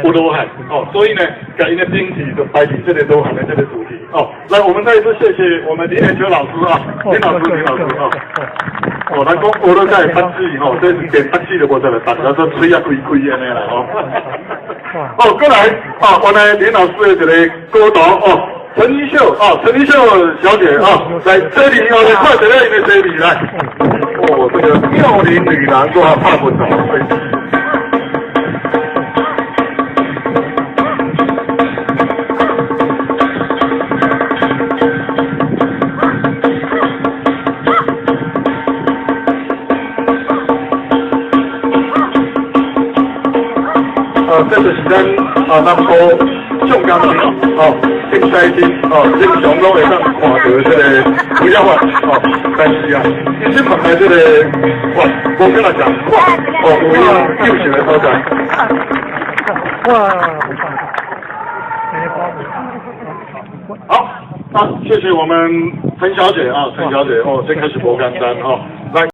有羅漢哦，所以呢，共𪜶的兵器就擺佇這个羅漢的這个主題哦。來，我們再一次謝謝我們林連秋老師啊，林老師，林老師啊。哦，咱講學了才會捌字吼，這是連捌字都無才來捌，咱說喙仔開開按呢啦吼。哦，過來，啊，原來林老師的一个高徒哦，陳一秀哦，陳一秀小姐啊，來這裡哦，來看一下𪜶的這裡來。哦，這個妙齡女郎都還拍不着。這就是咱啊南部宋江鎮哦，清西鎮哦，正常攏會當看到這个鬼仔法哦，但是啊，其實嘛在這个哇，無可能講哦，有影優秀的所在。哇！好，那謝謝我們陳小姐啊，陳小姐哦，這開始無簡單哦，來。